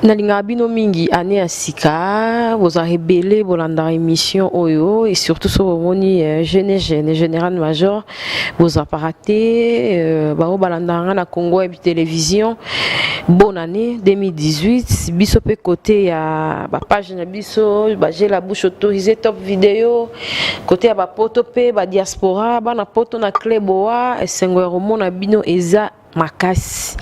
Nalingaka bino mingi. Année ya sika, bozalaka ebele bolandaka émission oyo, et surtout so bomoni jeune jeune général major, bozapaka te. Bango balandaka nga na Congo Web Télévision. Bonne année 2018. Biso mpe côté ya bapage na biso, baje la bouche autorisée, top vidéo, côté ya bapoto mpe badiaspora, bana poto na Cleboa, esengo ya komona bino eza makasi.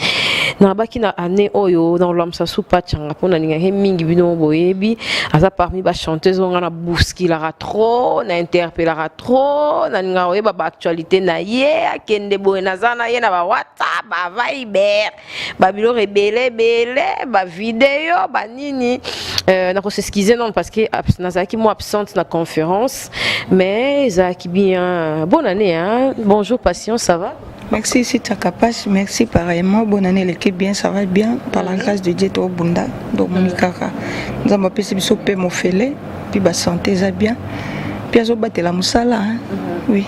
Nabaki na année oyo na kolamisa su Pachanga, mpo nalingaki mingi. Bino boyebi, aza parmi bachanteuse oyo nga na bousculaka trop, na interpellaka trop. Nalingaka koyeba baactualité na ye. Akende boye, naza na ye na bawhatsapp, baviber, babiloko ebele ebele, bavideo, banini. Nakos'excuser non, parce que nazalaki mo absente na conférence, mais ezalaki bien. Bonne année, hein? Bonjour Patience, ça va? Merci, Sita Kapash. Merci pareillement. Bonne année, l'équipe bien, ça va bien. Par la grâce de Dieu, tobunda. Donc, monikaka. Nous avons appelé biso pe mofele, puis ba santé ça bien. Puis azo batela musala, hein. Oui.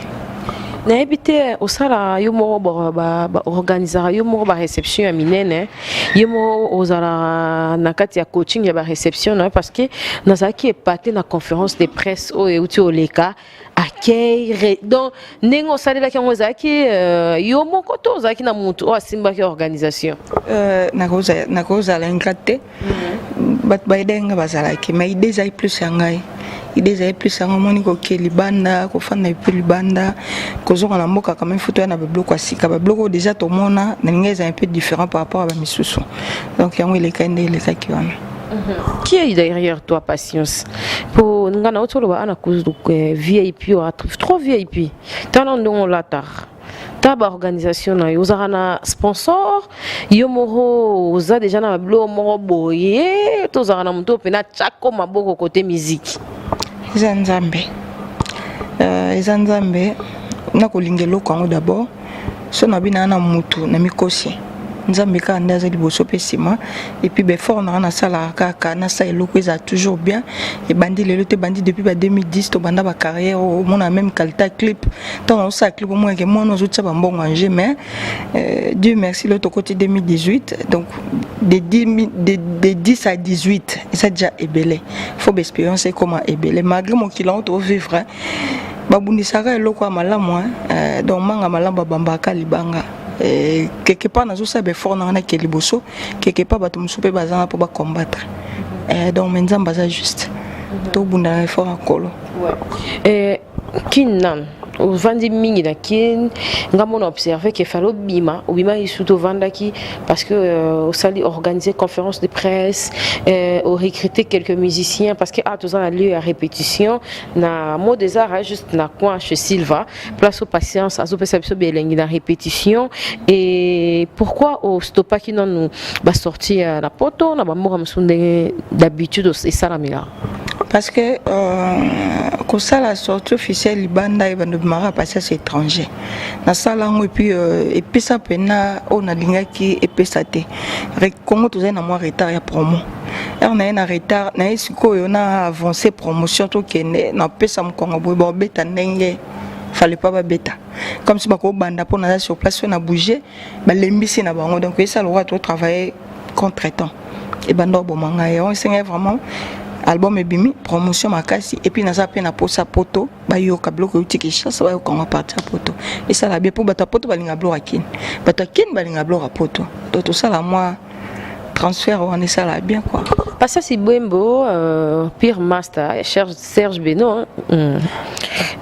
Nayebi te, osala yo moko, baorganisaka yo moko baréception ya minene, yo moko ozalaka na kati ya coaching ya baréception na yo? Parce que nazalaki épaté na conférence de presse oyo euti oleka, accueil. Donc ndenge osalelaki yango, ezalaki yo moko to ozalaki na motu oyo asimbaki organisation? Nakozala ingrate te. Bato baide nga bazalaki, mais idée ezali plus ya ngai. Idée ezali plus yango. Omoni, koke libanda, kofanda epe libanda, kozonga na mboka, quand même faut toya na babiloko ya sika, babiloko oyo déjà tomona. Nalingi eza un peu différent par rapport à bamisusu. Donc yango elekai nde elekaki wana. Qui est derrière toi, Patience? Po nga na otoloba ana VIP, trop VIP. Tala ndenge olataka, ta baorganisation na yo, ozalaka na sponsor, yo moko oza déjà na babiloko moko boye, to ozalaka na moto mpena tiako maboko kote miziki? Eza Nzambe. Eza Nzambe. Nakolinga eloko yango d'abord. So na bino na mutu na mikosi, Nzambe kaka nde aza liboso mpe nsima. Et puis baeffort nanga nasalaka kaka, nasala eloko ezala toujours bien. Ebandi lelo te, ebandi depuis ba 2010. Tobanda bacarrière, omona même qualité ya clip. Ntango nazosala clip, omonake mwana azotia bambongo en jeu. Mais Dieu merci, lelo tokoti 2018, donc de 10 à 18, eza déjà ebele. Faut baexpérience ekoma ebele malgré mokili yango tovivre. Babundisaka eloko ya malamu, donc manga malamu babambaka libanga. Quelque part nazosala baeffort nanga, nake liboso. Quelque part bato mosusu mpe baza na mpo bacombattre. Donc mais Nzambe aza juste, tobunda na effort ya Nkolo. Kin nanu ovandi mingi na Kin. Nga mona observe ke fallait obima, obimaki surtout, ovandaki parce que osali organiser conférence de presse, orecruter quelques musiciens, parce que ah, toza na lieu ya répétition na mot des arts, juste na coin chez Silva, place au Patience azopesa biso belengi na répétition. Et pourquoi ostopaki nanu basorti na poto na bamboka mosusu ndenge d'habitude esalamela? Parce que kosala sortie officielle libanda, ebando bimaka Patience étranger. Nasala yango et puis epesa mpena oyo nalingaki epesa te. Congo tozali na mwa retard ya promo. Ere naye na retard, naye sikoyo na avance promotion, tokende napesa mokongo boye, baobeta ndenge fallait pas babeta, comme si bakobanda mpo naza sur place. Oyo na bouge, balembisi na bango. Donc esala lokola totravailler contre temps. Ebanda oboma ngai yango. Esengai vraiment album ebimi, promotion makasi. Et puis naza mpe na posa poto bayoka biloko euti Kinshasa, bayoka yango partir ya poto. Esala bien mpo bato ya poto balinga biloko ya Kini, bato ya Kini balinga biloko ya poto. Donc tosala mwa transfert wana, esala bien quoi. Patience Ibwembo, Pire Master, Serge Beno,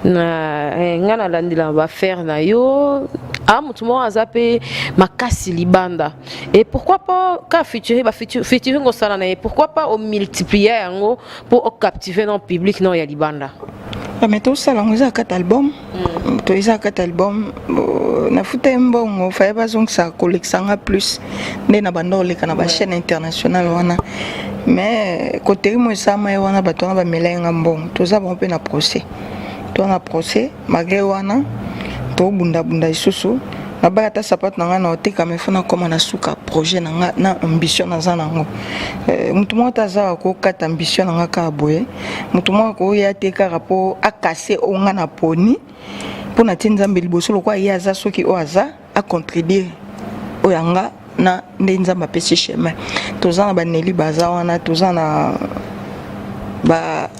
na nga nalandela baaffaire na yo. A motu moko aza mpe makasi libanda. Et pourquoi pas ka featuring, bafeaturing osala na ye, pourquoi pas omultiplier yango mpo ocaptive na public na ya libanda? Mais tosala yango, eza kati album to eza kati album. Nafuta ye mbongo, faye bazongisa kolekisa nga plus nde na banda koleka na bachaîne internationale wana. Mais koteri mo esama ye wana, bato wana bamela ye nga mbongo. Toza bango mpe na procès, to na procès. Malgré wana tobundabunda lisusu. Nabaki ata sapato na ngai na otekama, ifo nakóma na suka projet na nga na ambition naza nango. Motu moko te aza kokata ambition na nga kaka boye. Motu moko akoya te kaka mpo akase oyo nga na poni mpo na tie Nzambe liboso. Lokwa ye aza, soki oyo aza acontredire oyo yanga. Na nde Nzambe apesi chemin. Toza na baneli baza wana, toza na ba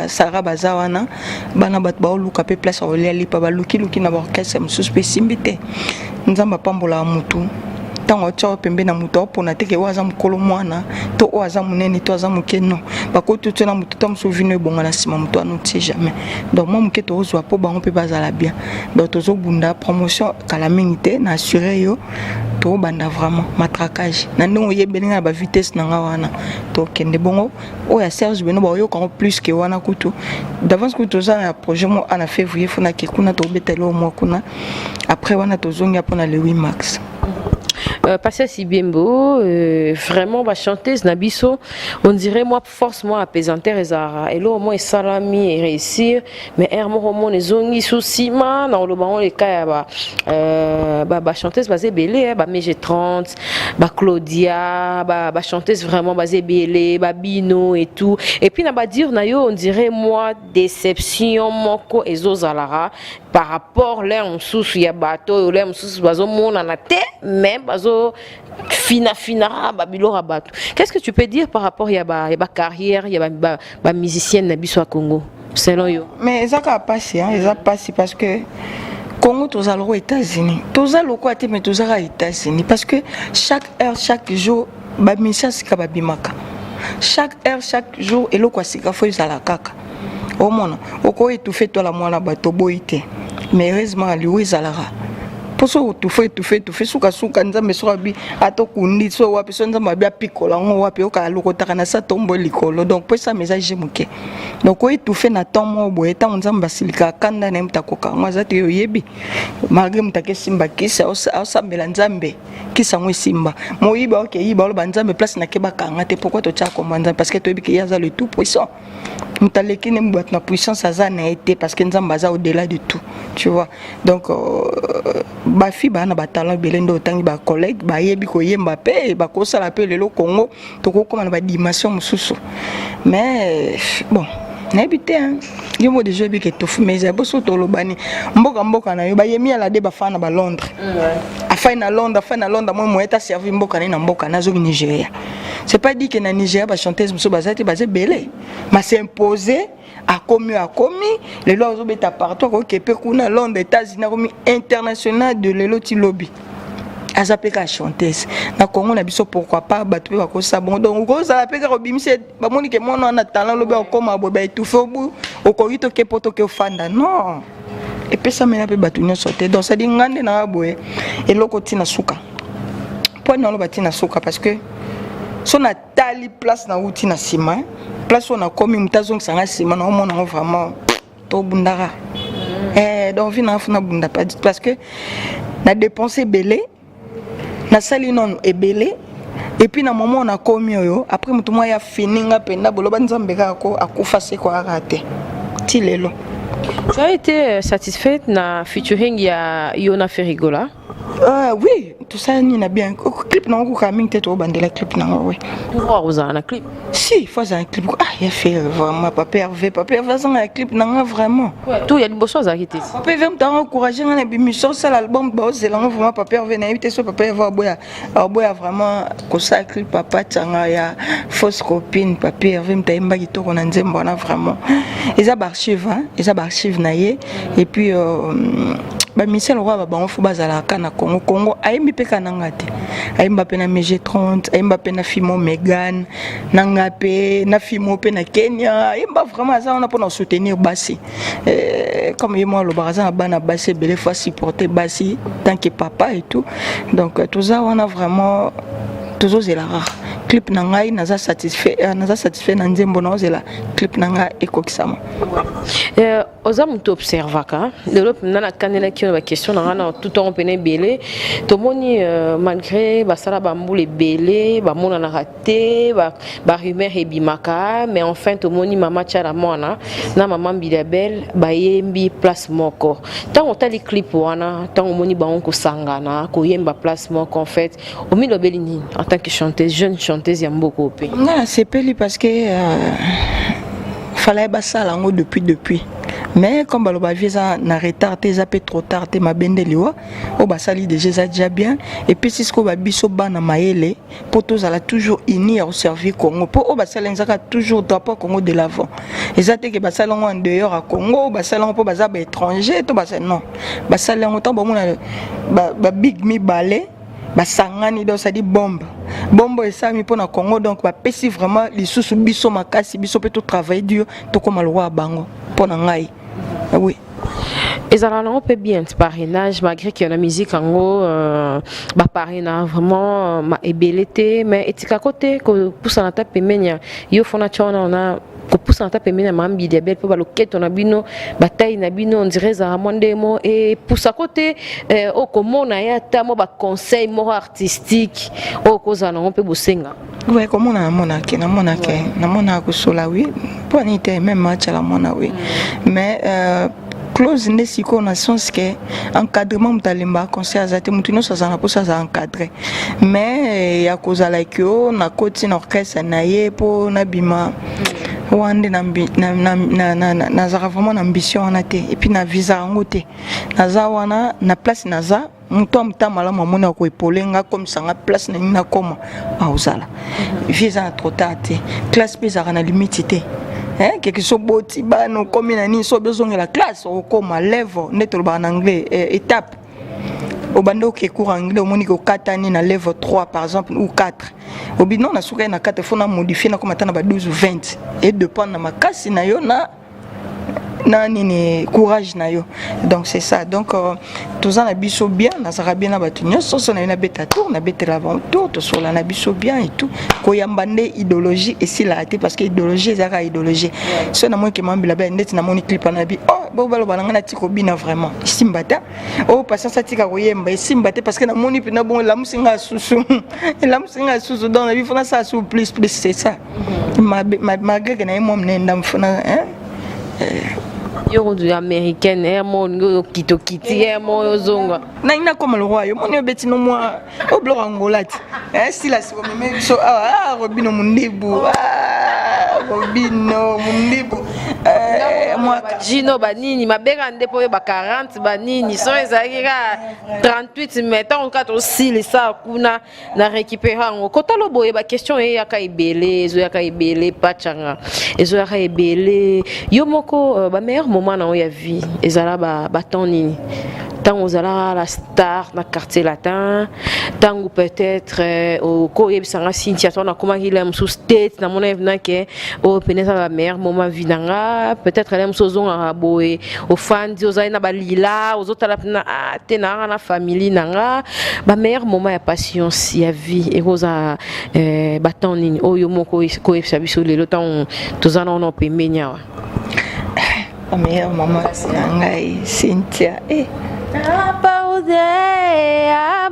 Sara baza wana, bana bato baoluka mpe place ya kolia lipa, balukiluki na baorchestre mosusu mpe esimbi te. Nzambe apambolaka motu ntango atia pembe na moto, aopona te ke oyo aza mokolo mwana to oyo aza monene to aza moke. Non, bakoti otia na motu ta mosusu vino ebonga na nsima moto wana otie jamais. Donc mwa moke tozwa mpo bango mpe bazala bien. Donc tozobunda promotion kala mingi te, na assure yo, tobanda vraiment matraquage na ndenge oyebeli nga na bavitesse na nga wana. Tokende bongo, oyo ya Serge Beno baoyoka yango plus ke wana kutu d'avance. Kutu toza na projet mo ana février, fo nake kuna, tobeta eloko mwa kuna. Après wana tozongi mpona le 8 mars. Pasteur Sibiembo, vraiment, ba chanteuse na biso, on dirait moi force moi apesanteur ezara eloko mo esalami réussir, mais aire moko mona ezongi nsima. Na koloba ngo, leka ya ba ba chanteuse baza ebele, ba Mege 30, ba Claudia, ba chanteuse vraiment baza ebele, babino et tout. Et puis na badire na yo, on dirait moi déception moko ezozalaka par rapport l'air mosusu ya bato oyo, l'air mosusu bazomonana te, mais bazo fina-finaka babiloko ya bato. Qu'est-ce que tu peux dire par rapport ya bacarrière ya bamusicienne na biso ya Congo, selon yo? Mais eza kaka mpasi, eza mpasi parce que Congo toza loko États-Unis, toza lokola te, mais toza kaka États-Unis parce que chaque heure, chaque jour, bamusicien sika babimaka. Chaque heure, chaque jour, eloko ya sika fo ezala kaka. Omona okoétouffe twala mwana bato boyi te, mais heureusement liwo ezalaka mpo so otufe, etufe, etufe, sukasuka Nzambe soki abi ata okundi so wapi, so Nzambe abi apikola yango wapi, okala lokotaka na sa tombo likolo. Donc mpo esama eza je moke, donc oétouffe na temps moko boye, ntango Nzambe asilikaka kanda na ye, moto akoka yango aza te. Oyebi, malgré moto akesimba kisi, aosambela Nzambe kisi yango esimba. Moyibi aokeyiba, oloba Nzambe place nake bakanga te. Pourquoi totia komba Nzambe? Parce que toyebi ke ye aza le tout puissant. Moto aleki ne bato na puissance aza na ye te, parce que Nzambe aza au-delà de tout, tu vois. Donc bafi baa na batalent ebele nde otangi, bacollègue bayebi koyemba mpe bakosala mpe. Lelo Congo tokokóma na badimension mosusu, mais bon, nayebi te. Yo mo déjà oyebi ke tofu, mais ezali boso tolobani mboka mboka na yo. Bayemi ala de bafana na balondres, afai na Londres, afai na Londres, moi moye ta servi mboka na ye na mboka nazoki Nigeria. C'est pas dit que na Nigeria bachanteuse mosusu baza te, baza ebele, ma s'impose. Akomi oyo akomi lelo, azobeta partout, akoki mpe kuna Londres, États-Unis, akomi international. De lelo ti lobi aza mpe kaka chanteuse. Na Congo na biso, pourquoi pas bato mpe bakosala bongo? Donc okozala mpe kaka obimisi, bamoni ke mwana wana talent, lobi akokóma boye, baétouffe obu okoki toke mpo toke ofanda. Non, epesamela mpe bato nyonso te. Donc cedi nga nde nanga boye, eloko ntina suka mpo naloba ntina suka, parce que so natali place nauti na nsima, place oyo nakomi, moto azongisa nga nsima, naomona yango vraiment tobundaka. Donc vi nanga funa bunda parce que na dépense ebele, nasali nano ebele, et puis na moment nakomi oyo, après moto moko ya fini nga mpenza, boloba Nzambe kaka ko akufa seko kaka te ti lelo. Tu as été satisfaite na featuring ya Yona Ferrigola? Oui, tosala nini na bien clip nango kokaa mingi te, tobandela clip nango, oui. Pourquoi ozala na clip? Si, fo azala na clip. Ah, ya Ferre vraiment, papa Hervé, papa Hervé azanga na clip nanga vraiment. To ya liboso azalaki te. Papa Hervé moto anga encourage nga na bimission, osala album, baozela ngo vraiment. Papa Hervé, nayebi te so papa Hervé aboya, aboya vraiment kosala clip. Papa tianga ya fausse copine, papa Hervé moto ayemba kitoko na nzembo wana vraiment. Eza baarchive, eza baarchive na ye. Et puis bamusicien lokola babango fo bazalaka na Congo. Congo ayembi mpe ka nanga te, ayemba mpe na Mege 30, ayemba mpe na fimo Megan nanga mpe na fimo mpe na Kenya. Ayemba vraiment, aza wana mpona soutenir basi. Comme ye mo alobaka, aza na bana basi ebele, fo asupporter basi tant que papa et tout. Donc toza wana vraiment, tozozela kaka clip na ngai. Naza satisfait, naza satisfait na nzembo, naozela clip na ngai ekokisama. Oza moto observaka. Lelo mpenza nakanelaki yo na baquestion na ngai na tutango mpena ebele. Tomoni malgré basala bambula ebele bamonanaka te, barumeur ebimaka, mais enfin tomoni mama Tiala Mwana na mama Mbilabel bayembi place moko. Ntango otali clip wana, ntango omoni bango kosangana koyemba place moko, en fait omilobeli nini en tant que chanteuse, jeune chanteuse ya mboka mpe? Nga nasepeli parce que fallait basala yango depuis. Mais comme baloba, vie eza na retard te, eza mpe trop tard te. Mabe nde liwa. Oyo basali déjà eza déjà bien. Epesi sikoyo babiso bana mayele mpo tozala toujours uni ya koservir Congo, mpo oyo basali ezaka toujours drapeau Congo de l'avant. Eza te ke basali yango en dehors ya Congo, basali yango mpo baza baétranger to basali. Non, basali yango ntango bamona babig mibale basangani, donc c'est-à-dire bombe, bombe esalami mpona Congo. Donc bapesi vraiment lisusu biso makasi, biso mpe totravaille dur, tokóma lokwa ya bango. Mpo na ngai, oui. Ezala nango mpe bien parrainage, malgré que na musique yango baparraina vraiment ebele te, mais etikako te kopusana ata pembeni ya yo fona tia wana ona kopusana ata pembeni ya Mambili ya Bele, mpo baloketo na bino, batai na bino, on dirait ezalaka mwa nde mo epusako te. Oyo komona ye ata mwa baconseil moko artistique oyo kozala nango mpe bosenga. Ouais, komona namonake, namonake, namonaka kosola, oui. Mpo nini te? Même acala mwana, oui, mais close nde sikoyo na sens ke encadrement. Moto alembaka conseil aza te, moto nyonso azala na mposa aza encadré, mais ya kozala ke o nakoti na orchestre na ye mpo nabima wana nde nazalaka vraiment na ambition wana te. Et puis na visa yango te. Naza wana na place naza, moto amuta malamu amoni akoepole nga, akomisa nga place na nini nakoma aozala. Vie eza na trop tard te, classe mpe ezalaka na limite te. Keke so boti bana, okomi na nini, so ozongela classe, okokoma level. Nde tolobaka na anglais étape. Obandi oke cours anglais, omoni ke okatani na level 3 par exemple ou 4, obi non, nasuka ye na 4, faut na modifie, nakoma ata na ba 12 ou 20. Et dépendre na makasi na yo na nini, courage na yo. Donc c'est ça. Donc toza na biso bien, nazalaka bien na bato nyonso. So na ye nabeta tour, nabetela bango tour, tosola na biso bien et tout. Koyamba nde idéologie esilaka te, parce que idéologie ezalaka idéologie. So namoni ke Mambila be ndeti namoni clip na bi, oh, bo baloba na ngai natika kobina, vraiment esimba te. Oyo Patience atika koyemba, esimba te, parce que namoni mpena bongo elamusi ngai susu, elamusi ngai susu. Donc nabi fona sala su plus plus, c'est ça. Malgré ke na ye mwa monene ndambo, fona, hein? Yo kutu américaine ere mo olingi okita, okiti ere mo oyo ozonga. Nangi nakoma lokwa yo, moni obeti no mwa oyo biloko ya Ngola ti sila siko meme biso awa. Robino Mundibu, Robino Mundibu. Jino banini mabeka nde mpo oyo ba 40 banini so ezalaki kaka 38, mais ntango kaka tosilisa kuna na récupérer yango. Kotala boye, baquestion eyaka ebele, ezoyaka ebele, pacanga ezoyaka ebele. Yo moko, bameilleur moment na oyo ya vie ezala batemps nini? Ntango ozalaka la star na Quartier Latin, ntango peut-être okoyebisanga Cynthia to nakomaki la mosusu state, namona evenake oyo pene eza bameilleur moment vie na nga. Peut-être la mosusu ozongaka boye, ofandi, ozali na balila, ozotala mpena te nayaka na famille na nga. Bameilleur moment ya Patience ya vie ekozala batemps nini oyo moko koyebisa biso lelo, ntango toza nano pembeni awa? Bameilleur moment na ngai, Cynthia, eh. Apaude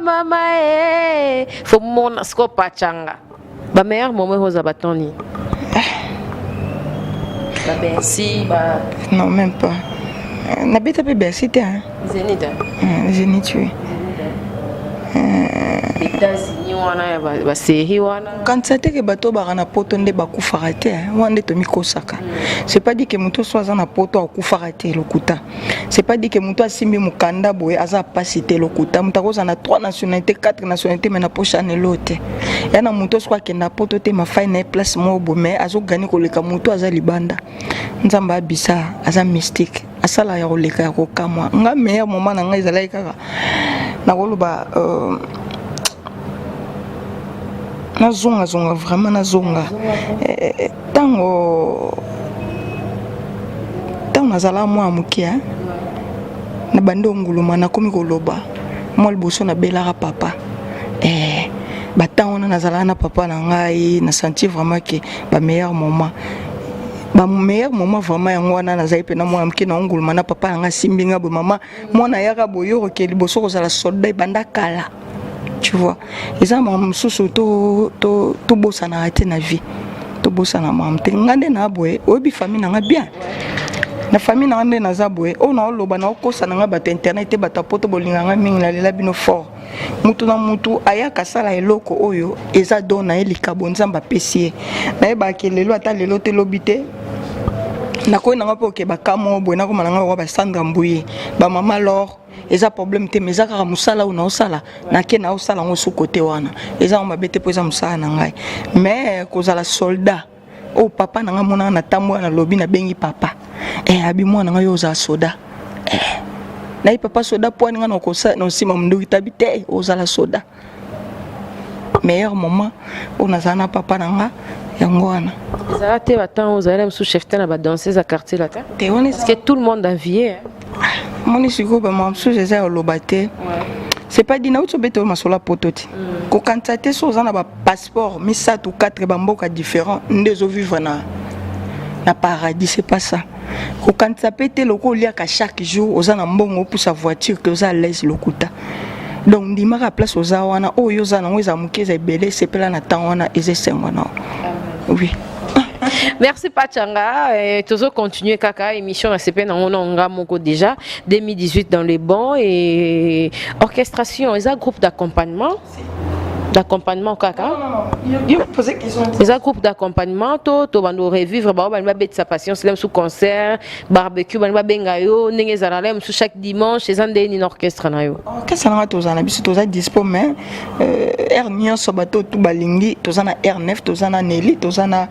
mama e fo mona siko pacanga, bameilleur moment ekozala batemps nini? Babercy ba? Non, même pas. Nabeta mpe Bercy te. Zénith? Zénith, oui. États-Unis wana ya basérie wana? Kanisa teke bato baka na poto nde bakufaka te. Wana nde tomikosaka. C'est pas dit ke moto so aza na poto akufaka te, lokuta. C'est pas dit ke moto asimbi mokanda boye aza pasi te, lokuta. Moto akozala na 3 nationalité, 4 nationalité, mais na poche anelo te. Ya na moto soko akenda poto te, mafai na ye place moko boye, mais azogani koleka moto aza libanda. Nzambe abisa, aza mystique, asala ya koleka ya kokamwa. Nga meilleur moment na ngai ezalaki kaka nakoloba nazongazonga vraiment, nazonga ntango nazalaka mwana moke, na bandi onguluma, nakomi koloba mwa liboso nabelaka papa. Batemps wana nazalaka na papa na ngai, na sentir vraiment ke bameilleur moment, bameilleur moment vraiment yango wana. Nazali mpena mwana moke na onguluma na papa na ngai, asimbi nga boye, mama mwana ayaka boye, oke liboso kozala soldat ebanda kala. Tu vois, eza makambo mosusu tobosanaka te na vie, tobosana makambo te. Nga nde na boye, oyebi famille na nga bien. Na famille na nga nde naza boye, oyo naoloba, naokosa na nga bato internet te. Bato ya poto bolinga nga mingi, nalela bino fort. Mutu na mutu ayaka asala eloko oyo eza don na ye, likabo Nzambe apesi ye. Nayebaka lelo, ata lelo te, lobi te. Nakoyi nanga mpe oke bakamo boye, nakoma nanga lokwa basandra mbuye, bamama lor, eza problème te, mais eza kaka mosala oyo naosala, nake naosala yango su kote wana, eza yango mabe te, mpo eza mosala na ngai. Mais kozala soldat oyo papa na ngai amonaka na ntambo wana, nalobi nabengi papa, abi mwana ngai, yo ozala soda. Nayi papa soda po wani ngai na osima mondoki tabi te, ozala soda. Meilleur moment oyo nazala na papa na nga, yango wana. Ezala te batemps ozali na mosusu chef te na badanseuse ya Quartier Latin? Te, wana parce que tout le monde enviait. Moni sikoyo bamama mosusu eza ya oloba te, c'est pas dit. Nauti obeta oyo masolo ya poto te, kokanisa te so oza na bapasseport misato, 4 bamboka différent nde ezovivre na paradis, c'est pas ça. Kokanisa mpe te loko oliaka chaque jour, oza na mbongo, opusa voiture, ke oza à l'aise, lokuta. Donc ndimaka place oza wana, oyo oza nango, eza moke, eza ebele, esepela na ntango wana, eza esengo na oui. Merci Pachanga. Toujours continuer kaka émission na CP na nga moko déjà 2018 dans les bons et orchestration, eza groupe d'accompagnement kaka. Yo pose question. Eza groupe d'accompagnement to bando revivre bao balingi babetisa patience lem sous concert barbecue, balingi babenga yo ndenge ezala lem sous chaque dimanche, eza ndenge nini orchestre na yo? Orchestre nanga, toza na biso, toza dispo, mais heure nyonso bato tu balingi, toza na R9, toza na Nelly, toza na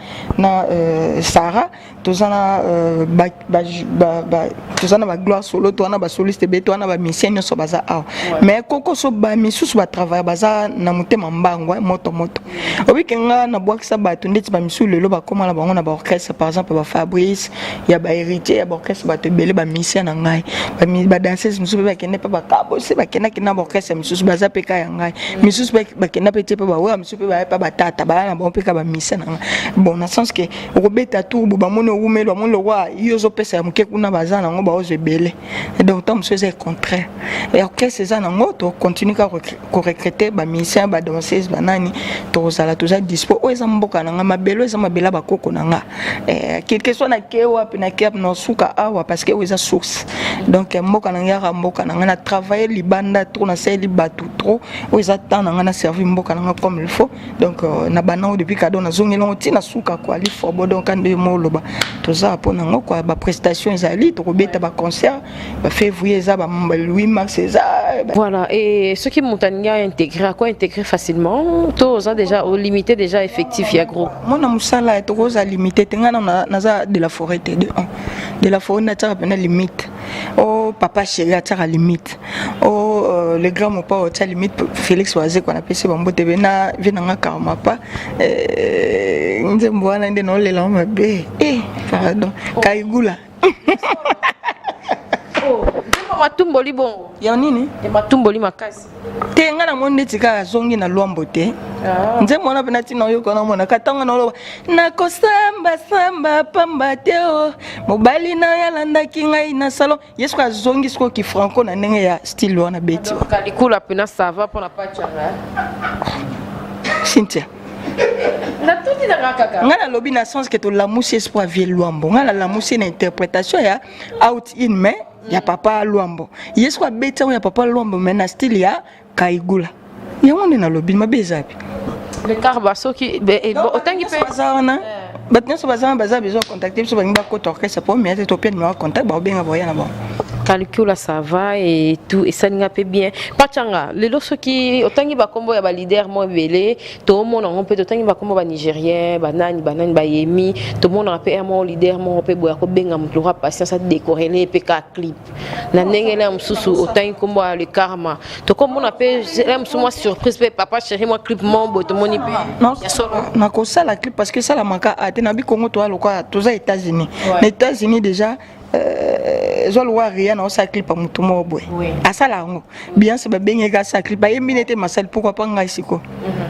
Sarah, toza na toza na bagloire solo, toza na basoliste ebele, toza na bamusicien nyonso baza awa. Mais kokoso bamisusu batravaille, baza na motema mbango, moto moto. Obike nga nabwakisa bato ndeti bamisusu lelo bakóma na bango na baorchestre, par exemple bafabrice ya bahéritier ya baorchestre, bato ebele bamusicien na ngai, badanseuse mosusu mpe bakende mpe bakabose, bakendaki na baorchestre misusu, baza mpe ka ya ngai, misusu mpe bakenda mpe tie mpe baweya, misusu mpe baya mpe batata baya na bango mpe ka bamusicien na ngai. Bon, na sens ke okobeta tour bo bamoni owumeli, bamoni lokwa yo ozopesa ya moke kuna, baza nango baozwa ebele. Donc ntango mosusu eza contraire, orchestre eza nango, tocontinue kaka korecruter bamusicien, badanseuse, banani, tokozala, toza dispo. Oyo eza mboka na nga, mabele oyo eza mabele ya bakoko na nga, quelque soit nake wapi, nake wapi, nasuka awa, parce que oyo eza source. Donc mboka na nga yaka mboka na nga. Na travaille libanda trop, nasaleli bato trop, oyo eza temps na nga na servir mboka na nga comme il faut. Donc na banango depuis kado nazongeli yango ntina suka kwa liforbo. Donc ande mo oloba toza mpo nango kwa baprestation ezali, tokobeta baconcert bafévrier, eza ba 8 mars eza. Voilà, et ce qui moto alingi intégrer, à quoi intégrer facilement? To oza déjà olimité déjà effectif ya groupe? Mwana mosala tokoza limité te. Ngai naza de la forêt te, de 1 de la forêt natiaka mpena limite o papa chéri atiaka limite o le grand mopa otia limite, Félix Wazekwa, napesi bambote be na vie nanga karma pa nzembo wana nde naolela mabe, pardon, kaigula. Matumboli bongo. Ya nini? Ya matumboli makasi. Te, ngai namoni neti kaka azongi na lwambo te. Nzembo wana mpe natina oyoka, namonaka ntango naoloba nakosambasamba pamba te o mobali na yo alandaki ngai na salon, ye soki azongi sikoyo kifranco na ndenge ya style wana beti. Kalikula mpena ça va mpona Pachanga. Cynthia. Natuti nanga kaka. Ngai nalobi na sens ke tolamusi espoir vie Lwambo, ngai nalamusi na interprétation ya out in mais ya papa Lwambo, ye soki abeti yango ya papa Lwambo mais na style ya Kaigula, yango nde nalobi mabe eza pe. Le karba soki otangi mpe. Baza wana, bato nyonso baza wana, baza besoin contacter biso, balingi bakota orchestre po mia te, topia numéro contact, baobenga, boya na bango. Calcula, ça va et tout, esalinga mpe bien. Pachanga, lelo soki otangi bakombo ya baleader mo ebele, tomona yango mpe, totangi bakombo banigérien, banani banani, bayemi, tomonaka mpe ya moko leader moko mpe boya kobenga moto lokwa Patience adécorele mpe ka clip na ndenge na mosusu. Otangi nkombo ya Le Karma, tokomona mpe ya mosusu mwa surprise mpe papa chéri, mwa clip mo boye, tomoni mpe ya solo. Nakosala clip parce que esalamaka a te na bikongo, toya lokwa toza États-Unis, na États-Unis déjà ezwa lokwa ria na osala clip ya motu moko boye, asala yango Beyoncé, babengeki asala clip, ayembi nete masali, pourquoi pas ngai siko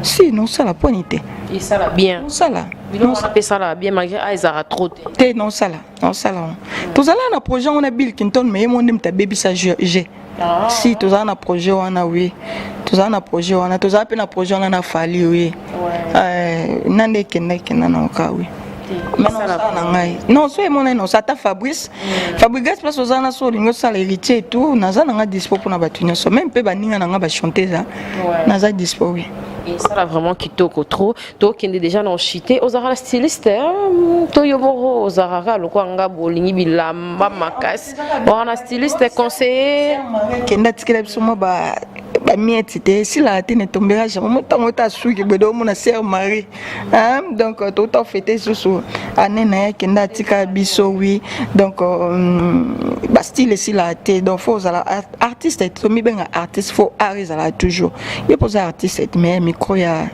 si nosala poni te? Esala bien. Nosala. Biloko wana mpe esala bien malgré a ezalaka trop te. Te, nosala, nosala yango. Tozala na projet yango na Bill Clinton, mais ye mo nde moto abebisa g. Si tozala na projet wana, oui, tozala na projet wana, tozala mpe na projet wana na Fally, oui, na nde ekenda ekenda na oka, oui. Mais nasala na ngai non, so emonani na ata Fabrice Fabrigas, place oza na so olingi osala héritier et tout, naza na nga dispo mpona bato nyonso, même mpe baninga na nga bachanteuse, naza dispo, oui. Esala vraiment kitoko trop. Tokende déjà na ochite. Ozalaka na styliste to yo moko ozalaka lokola nga, bolingi bilamba makasi, ozalaka na styliste conseiller? Kende atikela biso mwa bamieti te, esilaka te, netombeka jamais. Mo ntango ota suki boye, omona sœur Marie. Donc tota ofete susu ane na ye, akende atika biso, oui. Donc bastyle esilaka te. Donc faut ozala artiste, tomibenga artiste, faut art ezalaka toujours. Ye mpo oza artiste, mais micro ya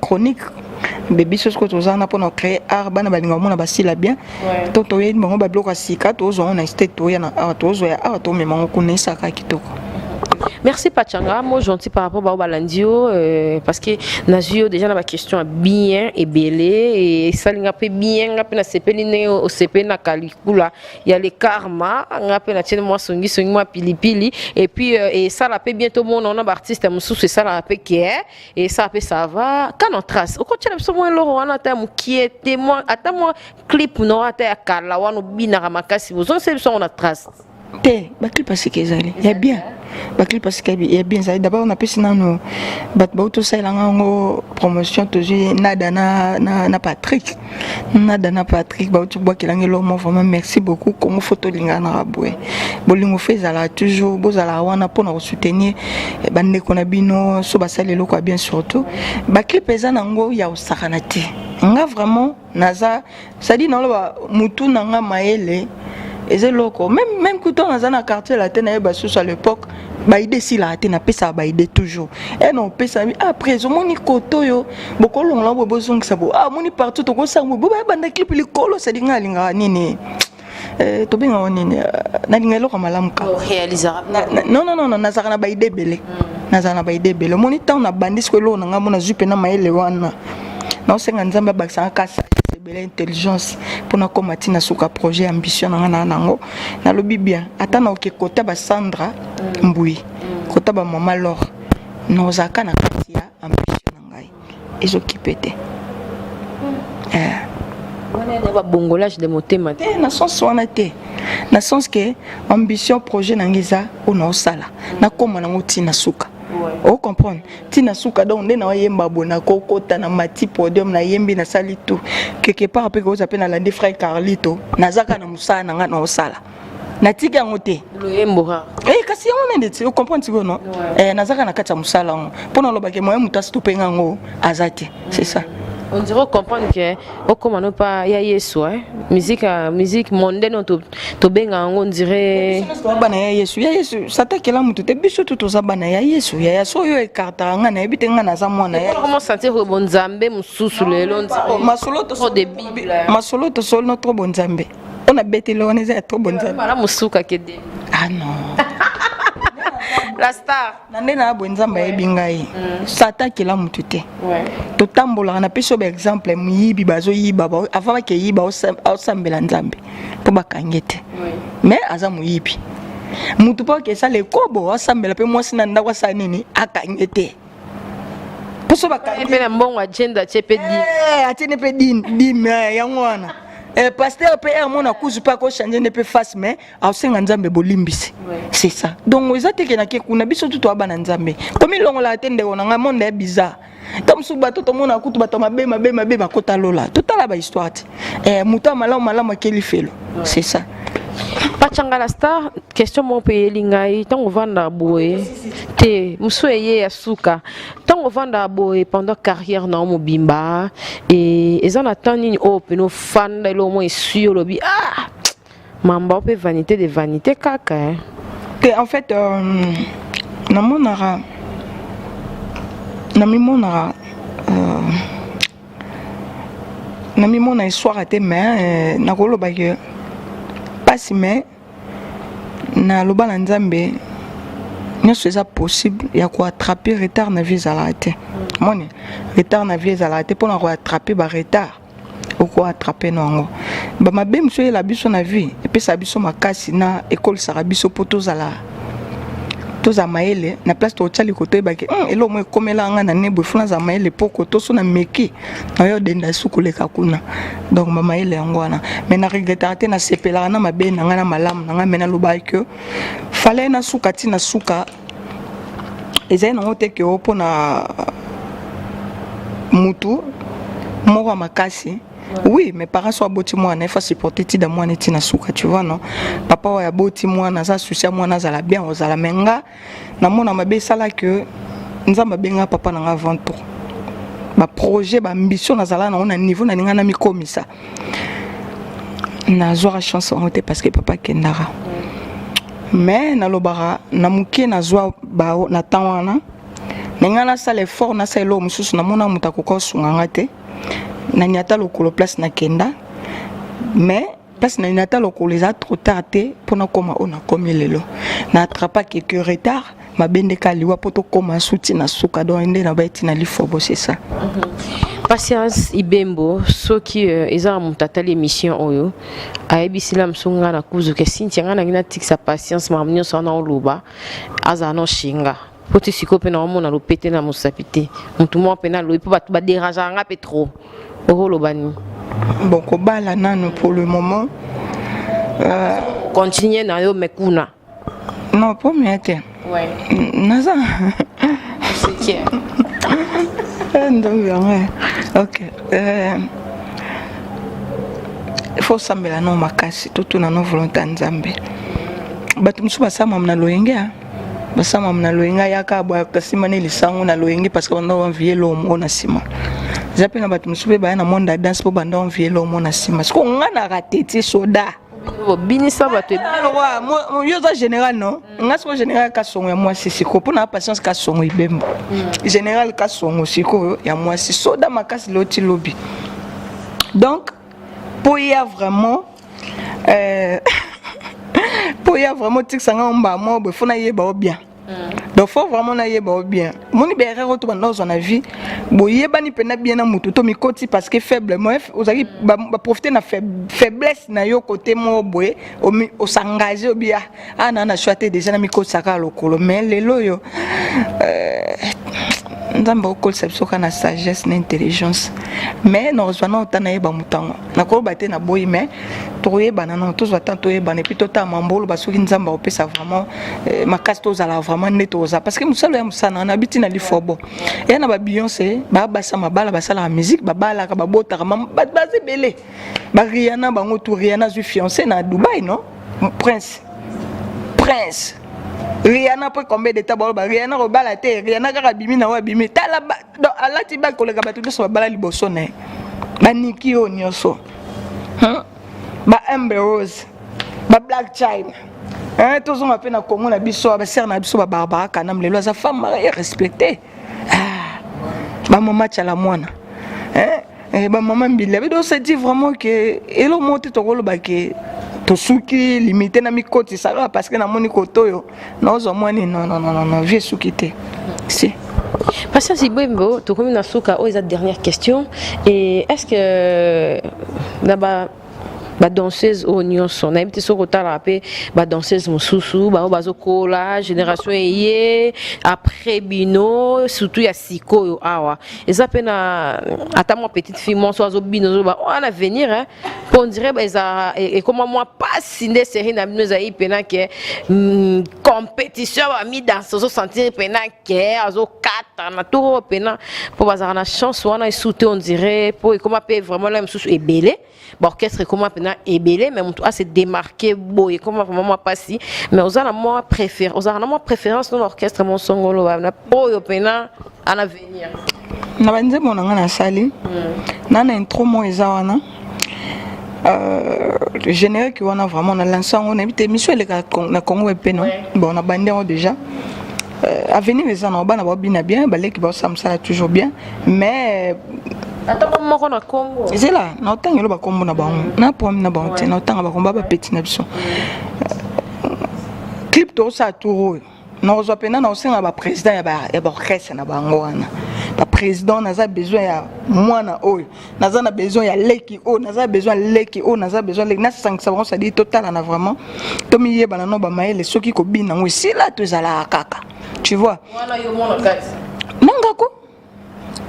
chronique be biso sikoyo toza wana mpona créer art. Bana balinga komona basila bien to toyebi bango babiloko ya sika, tozwa ngo na state, toya na awa, tozwa ya awa, tomema ngo kuna, esaka kitoko. Merci Pachanga, moi gentil par rapport à balandi yo parce que nazwi yo déjà na ba question bien ebele et esalinga mpe bien. Nga mpe nasepeli ndenge osepeli na kalikula ya le karma. Nga mpe natieni mwa songisongi, mwa pilipili, et puis esala mpe bien. Tomona wana baartiste mosusu esalaka mpe ke esala mpe, ça va. Kana trace okotiela biso mwa eloko wana, ata ya mokie te, ata mwa clip no, ata ya kala wana obinaka makasi, bozongisela biso yango na trace. Te, baclip asika ezali ya bien, baclip asika ya bien ezali. D'abord napesi nano bato bauti osalelanga yango promotion. Tozwi Nada na Patrick, Nada na Patrick bauti bwakelanga eloko mo. Vraiment merci beaucoup. Kongo fo tolinganaka boye, bolingo fo ezalaka toujours. Bozalaka wana mpona kosoutenir bandeko na bino so basali eloko ya bien. Surtout baclip eza nango ya kosakana te. Nga vraiment naza, c'est-à-dire naloba mutu na nga mayele eza eloko même kuta naza na quartier la te, nayeba susu à l'époque baidées esilaka te. Napesaka baidées toujours e na opesa après omoni kote oyo bokolongola boye, bozongisa bo, ah, omoni partout tokosala boye, bo bayebanda clip likolo. Sadi nga alingaka nini, tobengaka nini, nalinga eloko malamu kaka. Non, non, non, nazalaka na baidées ebele, nazala na baidées ebele. Omoni ntango nabandi siko eloko na ngai, mo nazwi mpena mayele wana, naosenga Nzambe abakisanga kasa ebele intelligence mpona koma ntina suka projet. Ambition na ngai na nango, nalobi bien, ata na oke kota basandra mbui, kota bamama lor, nozalaka na kati ya ambition na ngai, ezokipe te. Wana babongolage de motema te? Na sens wana te, na sens ke ambition, projet na ngai eza oyo naosala, nakóma nango ntina suka, ocomprendre, ntina suka. Donc nde naoyemba boye, nakokota na mati podium, nayembi, nasali tout quelque part mpe koza mpe nalandi frère Carlito. Naza kaka na mosala na ngai, naosala, natiki yango te. Loyembo kaka. Eh, kasi yango nde ti ocomprendre sikoyo, no? Eh, naza kaka na kati ya mosala yango mpo nalobake moye moto asitopenga yango aza te, c'est ça. On dirait comprendre que okoma no pa ya Yesu, hein? Musique, musique mondaine oyo tobenga yango, on dirait. Toza bana ya Yesu, ya Yesu satakela motu te. Biso tu toza bana ya Yesu. Yaya, so oyo ekartaka nga, nayebi te, nga naza mwana ya Comment sentir que bonzambe mosusu lelo, on dirait masolo trop de Bible. Masolo tosoli no trop bonzambe mpo na beteli wana eza ya trop bonzambe. Mala mosuka kede. Ah non. La star. Na nde na boye, Nzambe ayebi ngai, satan akela motu te. Totambolaka, napesi oyo baexemple: moyibi bazoyiba, avant bakeyiba, aosambela Nzambe mpo bakange te, mais aza moyibi. Motu mpo akesala ekobo, asambela mpe mwasi na ndako asala nini, akange te, mposo bakangi mpe na mbongo agenda atie mpe di. Atiene mpe dime yango wana. Pasteur mpe ere mona kuzu mpe akochange nde mpe face, mais aosenga Nzambe bolimbisi, c'est ça. Donc eza te kenake kuna, biso tu toya bana Nzambe, komilongolaka te. Ndeko na ngai, monde ya bizarre. Ta mosusu bato tomona kutu bato mabe mabe mabe bakota lola. Totala bahistoire te, moto ya malamu malamu akeli felo, c'est ça. Pachanga la star, question moko mpe eyeli ngai: ntango ovanda boye te, mosu eye ya suka, ntango ovanda boye pendant carrière na yo mobimba, eza na temps nini oyo pene ofanda, eloko moko esui, olobi: "Ah, mamba mpe vanité de vanité kaka, eh." Te, en fait namonaka, namimonaka, namimona histoire te, mais nakoloba ke mpasi, mais naloba na Nzambe nyonso eza possible ya koattraper retard na vie. Ezalaka te, moni retard na vie ezalaka te. Mpona koattraper baretard, okoattraper na yango bamabe mosusu eyela biso na vie, epesaka biso makasi na ekolisaka biso mpo tozala. Tozala mayele na place totya likoto, oyebaki eloko moko ekomela nga na nebo, efuna azala mayele po koto so na meki nayo odenda esu koleka kuna. Donc bamayele yango wana. Mais na regrettaka te, nasepelaka na mabe na ngai na malamu na ngai. Mais nalobaka ke fallait nasuka ntina suka. Ezali nango te ke o mpona mutu moko ya makasi. Oui, mes parents so aboti mwana, il faut supporter tida mwana etina suka, tu vois, non? Papa oyo aboti mwana aza souci ya mwana azala bien, ozala. Mais nga namona mabe esala ke Nzambe abenga papa na nga avant tout. Baprojet, baambition nazala nango na niveau nalinga na mikomisa, nazwaka chance yango te parce que papa akendaka. Mais nalobaka na moke nazwa na temps wana na ngai, nasala effort, nasala eloko mosusu. Namona moto akoka osunga nga te. Nani ata lokolo place nakenda, mais place nani ata lokolo eza trop tard te mpona koma oyo nakomi lelo. Na attrapa quelque retard, mabe nde ka liwa mpo tokóma suti na suka. Donc nde na baeti na lifobo, c'est ça. Patience Ibembo, soki eza na moto atali émission oyo, ayebisila mosu ngai na kuzuka Cynthia, ngai nangi natikisa Patience makambo nyonso wana oloba, azala no shinga po ti sikoyo mpe naomona lopete na mosapi te. Motu moko mpe nalobi mpo bato badérangeaka nga mpe trop, okoloba nini? Bon, kobala nano pour le moment. Continue na yo me kuna. Non, po mia te. Naza ndombi yango. Ok, il faut osambela no makasi, totuna no volonté ya Nzambe. Bato mosusu basamama na loyenge, basamama na loyenge, ayaka bwaka nsima na lisango na loyenge parce que banda envie eloko moko na nsima. Eza mpe na bato mosusu mpe baya na monde ya danse mpo banda envie eloko moko na nsima. Siko nga na rate ti soda. Bobinisa bato. Yo oza général, non? Nga sikoyo général Kasongo ya mwasi sikoyo, mpo na Patience Kasongo Ibembo, général Kasongo sikoyo ya mwasi, soda makasi leo ti lobi. Donc mpo ya vraiment mpo ya vraiment tikisa nga mbama boye, faut nayeba o bien. Donc faut vraiment nayeba o bien. Omoni baerreur oyo to banda ozwa na vie, boyebani mpena bien na motu to mikoti parce que faible mo ozalaki, baprofite na faiblesse na yo kote moko boye, osengage obi a na na choix te, déjà na mikotisaka lokolo. Mais lelo oyo Nzambe akokolisa biso kaka na sagesse na intelligence. Mais nakozwa na ota nayeba moto yango, nakoloba te naboyi, mais tokoyebana nano, tozwa temps toyebana et puis totala mambo oloba. Soki Nzambe akopesa vraiment makasi, tozala vraiment nde toza parce que mosala ya mosala na biti na lifobo eya na babeyonce babasa mabala, basalaka musique, babalaka, babotaka, bato baza ebele. Bariana bango tu, Riana azwi fiancé na Dubai, non? Prince, prince Riana, après combien de temps baloba Riana kobala te? Riana kaka abimi na oyo abimi, tala alati ba koleka bato nyonso babala liboso na ye, baniki oyo nyonso, Ba Amber Rose, ba Black China, tozonga mpe na Congo na biso, basere na biso babarbara kanam, lelo aza femme mariée respecté. Ah, bamama Tiala mwana, bamama Mbila. Donc c'est dit vraiment que eloko moko te tokoloba ke tosuki limité na mikotisa kaka parce que namoni koto oyo naozwa mwani. Non, non, non, non, vie esuki te, si. Patience Ibembo, tokomi na suka. Oyo eza dernière question. Et est ce que na ba badanseuse oyo nyonso, nayebi te soki otalaka mpe badanseuse mosusu bango bazokola, génération eye après bino, surtout ya sikoyo awa, eza mpe na ata mwa petite fille mwonso azobina, ozoba wana avenir? Mpo on dirait eza ekoma mwa pasi nde série na bino ezali mpena ke compétition, bamidanse, ozosentir mpena ke azokata na tour oyo mpena mpo bazalaka na chance wana esu te. On dirait mpo ekoma mpe vraiment la mosusu ebele, baorchestre ekoma mpena ebele, mais moto ase démarquer boye ekoma vraiment mwa mpasi. Mais oza na mwa préférence, ozalaka na mwa préférence no na orchestre mosongolo na oyo mpena en avenir? Na banzembo na nga nasali na intro moko eza wana, générique wana vraiment na lance yango. Nayebi te émission eleka na Congo epe, non? Bon, na bandi yango déjà. Avenir eza na bana baobina bien, baleki baosala mosala toujours bien, mais Ata moko na Congo? Ezela na otanga elo bakombo na bango na problème na bango te, na otanga bakombo bapeti na biso. Clip tozosala tour oyo, nakozwa mpena na kosenga baprésident ya baorchestre na bango wana. Président, naza besoin ya mwana oyo, naza na besoin ya leki oyo, naza besoin ya leki oyo, naza besoin leki, nasangisa bango, c'est-à-dire totalana vraiment, tomiyebana no bamayele. Soki kobina yango esila, to ezalaka kaka, tu vois. Nangako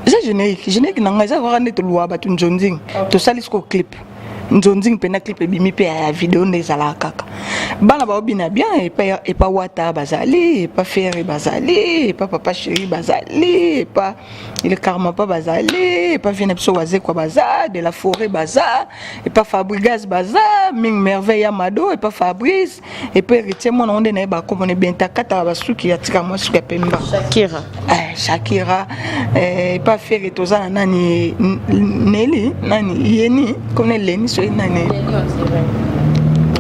eza générique, générique na ngai eza kaka nde toluwa bato nzonzing, tosali siko clip nzonzing mpena, clip ebimi mpe ya video nde ezalaka kaka. Bana baobina bien epa, epa Wata bazali, epa Ferre bazali, epa Papa Chéri bazali, epa Le Karma pa bazali, epa vie na biso Wazekwa baza, de la Forêt baza, epa Fabrigas baza, Ming Merveille ya Mado, epa Fabrice, epa Héritier mwana ngo nde nayeba komona bien te, akataka basuki, atika mwa suki ya pemba. Shakira. Eh, Shakira, eh, epa Ferre toza na nani, Neli nani, Yeni komona Eleni, soki nani,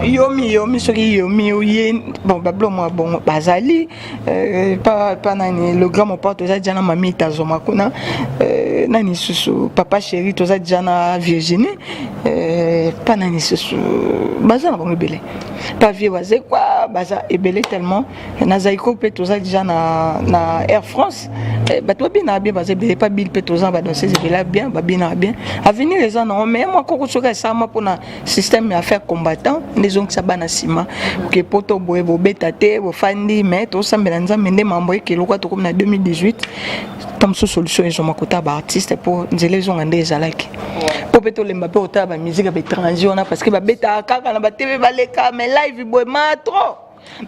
Yomi, Yomi, soki Yomi oye, bon, bablo mwa bongo bazali, pa nani, le grand mopao, toza dia na Mami Tazoma kuna, nani susu, Papa Chéri, toza dia na Virginie, pa nani susu, baza na bango ebele, pa vie Wazekwa baza ebele tellement, na Zaiko mpe toza déjà na Air France, bato babinaka bien, baza ebele, pa Bill mpe toza na badanseuse ebele bien, babinaka bien. Avenir eza nango, mais mwa koko soki esalama mpona système ya affaire combattant nde ezongisa bana nsima, ke po to boye bobeta te, bofandi, mais tosambela Nzambe nde mambo ekelokwa. Tokomi na 2018, ta mosusu solution ezoma kota baartiste mpo nzela ezonga nde ezalaki, mpo mpe tolemba mpe kotala bamusique ya baétranger wana, parce que babetaka kaka na batv, baleka, mais live boye ma trop,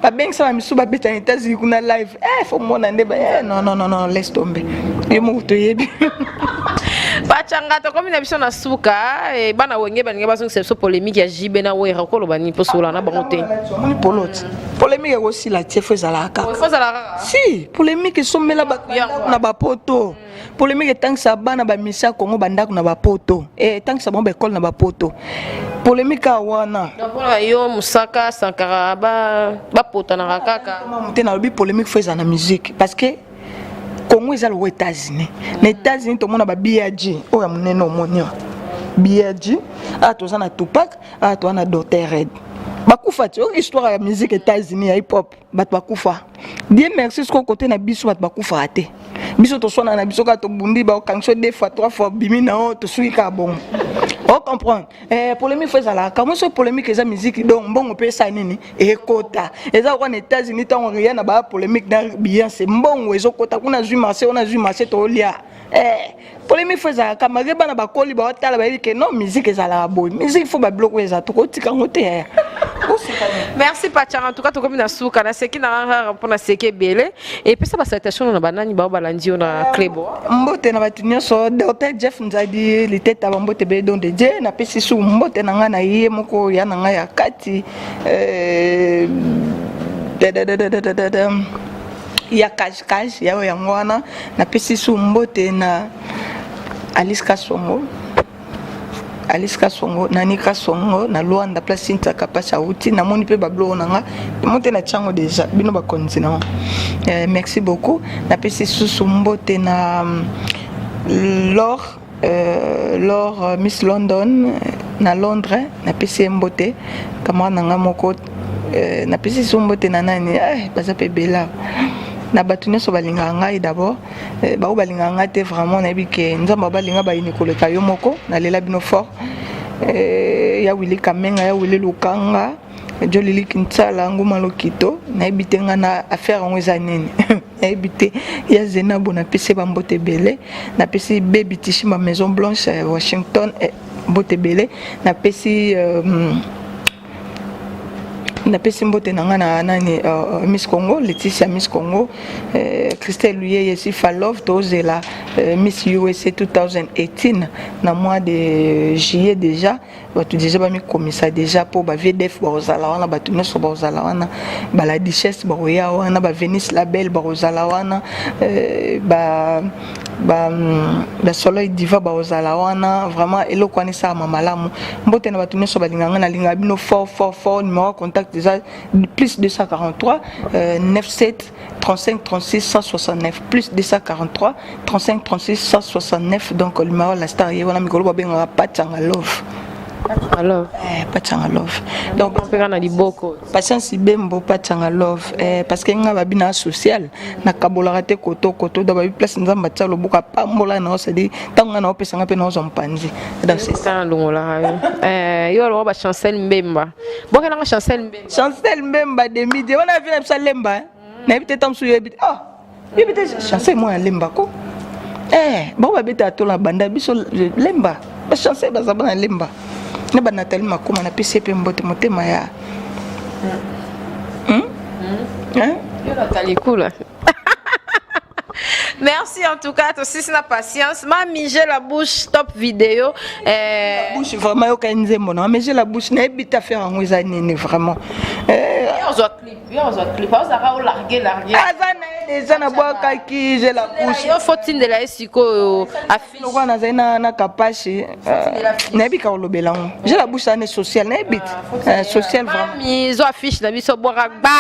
babengisa bamisusu babeta na États-Unis kuna live, eh, faut mona nde eh, non, non, non, non, laisse tomber, ye moko toyebi. Pachanga, tokomi na biso na suka. Bana Wenge balingi bazongisa biso polémique ya JB na Wera, okoloba nini mpo sola na bango te? Omoni poloti, polémique ekosila tie, faut ezalaka kaka. Faut ezala kaka. Si polémique esombela bato bandako na bapoto, polémique etangisa bana bamisi ya Kongo bandako na bapoto, etangisa bango baekole na bapoto, polémique awa wana. Mpona yo, Mosaka, Sankara bapotanaka kaka. Te, nalobi polémique faut ezala na musique, parce que Congo eza lokola États-Unis. Na États-Unis tomona ba B.I.G. oyo ya monene, omoni wa B.I.G., awa toza na Tupac, awa toza na Dr Red, bakufa ti oyo histoire ya musique États-Unis ya hip hop, bato bakufa. Dieu merci, sikoyo kote na biso bato bakufaka te. Biso toswana na biso kaka, tobundi, bakokangisa deux fois, trois fois, bimi na oyo, tosuki kaka bongo, ocomprendre. Polémique faut ezalaka mo, so polémique eza musique, donc mbongo mpe esa nini ekota. Eza lokola na États-Unis, ntango Rihanna baya polémique na Beyoncé, mbongo ezokota kuna, zwi marché wana, zwi marché, tolia. Polémique faut ezalaka malgré bana bakoli baotala, bayebi ke non, musique ezalaka boye, musique faut babiloko oyo eza, tokotika yango te yaya. Merci Pachanga, en tout cas tokomi na suka. Naseki na rare mpona seki ebele. Epesa basalutation na banani bao balandi yo na Clebo. Mbote na bato nyonso, Dr Jeff Nzadi Liteta, bambote ebele, don de Dieu. Napesi su mbote na ngai na ye moko ya na ngai ya kati, ya cage cage ya oyo yango wana. Napesi su mbote na Alice Kasongo, Alice Kasongo, Nani Kasongo na Lwanda, place Cynthia Kapasi auti. Namoni mpe babiloko na nga mo te na tiango déjà, bino bakonzi nango, merci beaucoup. Napesi susu mbote na Laure, Miss London na Londres, napesi ye mbote, camarade na nga moko. Napesi susu mbote na nani, baza mpe ebela, na bato nyonso balingaka ngai d'abord, bao balingaka ngai te, vraiment nayebi ke Nzambe balinga bayini koleka yo moko. Nalela bino fort, ya Wili Kamenga, ya Wili Lukanga, Jolili Kintsala, Nguma Lokito, nayebi te ngai na affaire yango eza nini, nayebi te. Ya Zenabo, napesi bambote ebele. Napesi Bebi Tishimba, Maison Blanche, Washington, mbote ebele. Napesi mbote na ngai na nani, Miss Congo Leticia, Miss Congo, Christelle Luyeye, Sifa Love. Tozela Miss USA 2018 na mois de juillet. Déjà bato déjà bamikomisa déjà mpo baVDF bakozala wana, bato nyonso bakozala wana, bala duchesse bakoya wana, baVenice Label bakozala wana, ba Soleil Diva bakozala wana. Vraiment eloko wana esalama malamu. Mbote na bato nyonso balingaka ngai, nalingaka bino fort fort fort. Numéro ya contact eza plus 243 97 35 36 169, plus 243 35 36 169. Donc numéro la star ye wana, mikolo babengaka Patianga Love. Alors Eh, Pachanga Love. Donc mpeka na liboko. Patience Ibembo, Pachanga Love, eh, parce que nga babi na social, nakabolaka te koto koto. Donc babi place Nzambe atia loboko, apambola na c'est-à-dire ntango nga naopesanga mpe naozwa mopanzi. Donc c'est ça. Sana longolaka yo. Eh, yo aloba ba Chancel Mbemba, bokelanga Chancel Mbemba. Chancel Mbemba de midi wana vi na biso alemba, eh. Nayebi te, ntango mosusu yebi te, oh, yebi te Chancel mwana alemba ko. Eh, bango babetaka tola banda biso lemba, bachancel baza bana lemba na banatali makoma. Napesi ye mpe mbote, motema ya Hein? Yo Nathalie Kula. Merci en tout cas, tosisi na patience. Mami, j'ai la bouche, top vidéo. Eh, bouche vraiment, yoka nzembo na mais j'ai la bouche, nayebi te affaire yango eza nini vraiment. Eh, yo ozwa clip, yo ozwa clip, ozalaka olargue largue. Aza na ye déjà, nabwakaki j'ai la bouche. Yo faut tindela ye sikoyo affiche. Lokola nazali na kapashi, nayebi ka kolobela yango. J'ai la bouche ane social, nayebi te. Eh, social vraiment. Mami, zo affiche na biso, bwaka gba.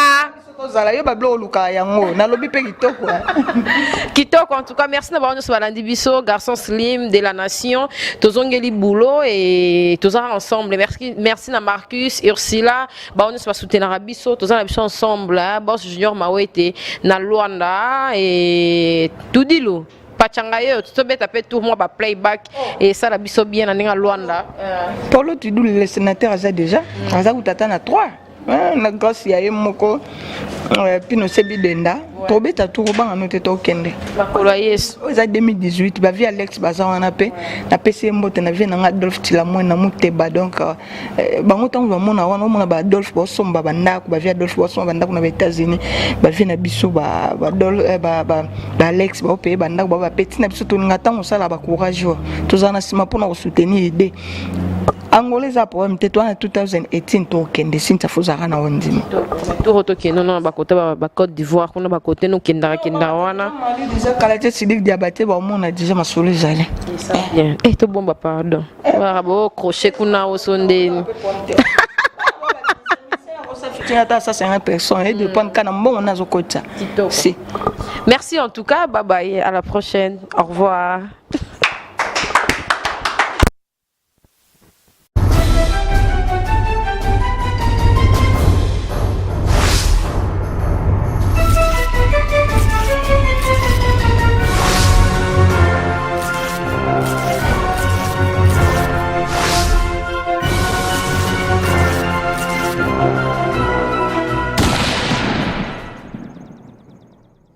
Tozala yo babilo olukaka yango, nalobi mpe kitoko, eh. Kitoko en tout cas, merci na bango nyonso balandi biso. Garçon slim de la nation, tozongeli boulot et tozala ensemble. Merci, merci na Marcus, Ursula, bango nyonso basoutenaka biso, toza na biso ensemble, hein. Boss Junior Mawete na Luanda et Tudilu Pachanga, ye tobeta mpe tour mwa baplayback esala biso bien na ndenge ya Luanda. Paulo Tudulu le sénateur aza déjà, aza kuta ata na 3 na grâce ya ye moko, Pino Sebi Denda. Tobeta tour, obanga no te, tokende. Makolo ya Yesu. Oyo eza 2018, bavie Alex baza wana mpe napesi ye mbote na vie nanga Adolphe Tilamwe na Muteba. Donc bango ntango bamona wana, omona baadolphe baosomba bandako, bavie Adolphe baosomba bandako na baÉtats-Unis, bavie na biso baalex baopeye bandako, bao bapeti na biso. Tolinga ntango osala bacourage oyo, tozala na nsima mpona kosoutenir idée. Angola eza problème te, towana 2018 tokende. Sintia, fozalaka na ondima. Toko tokende na bakote ba Côte d'Ivoire kuna, bakote nokendaka kendaka wana. Déjà kala te, Sidik Diabate baomona déjà masolo ezali. Bien, eh, tobomba, pardon, baka bocroche kuna oso ndeni. Ata 150 personnes et dépendre kana mbongo nazokotisa. Kitoko. Si. Merci en tout cas, bye bye, à la prochaine, au revoir.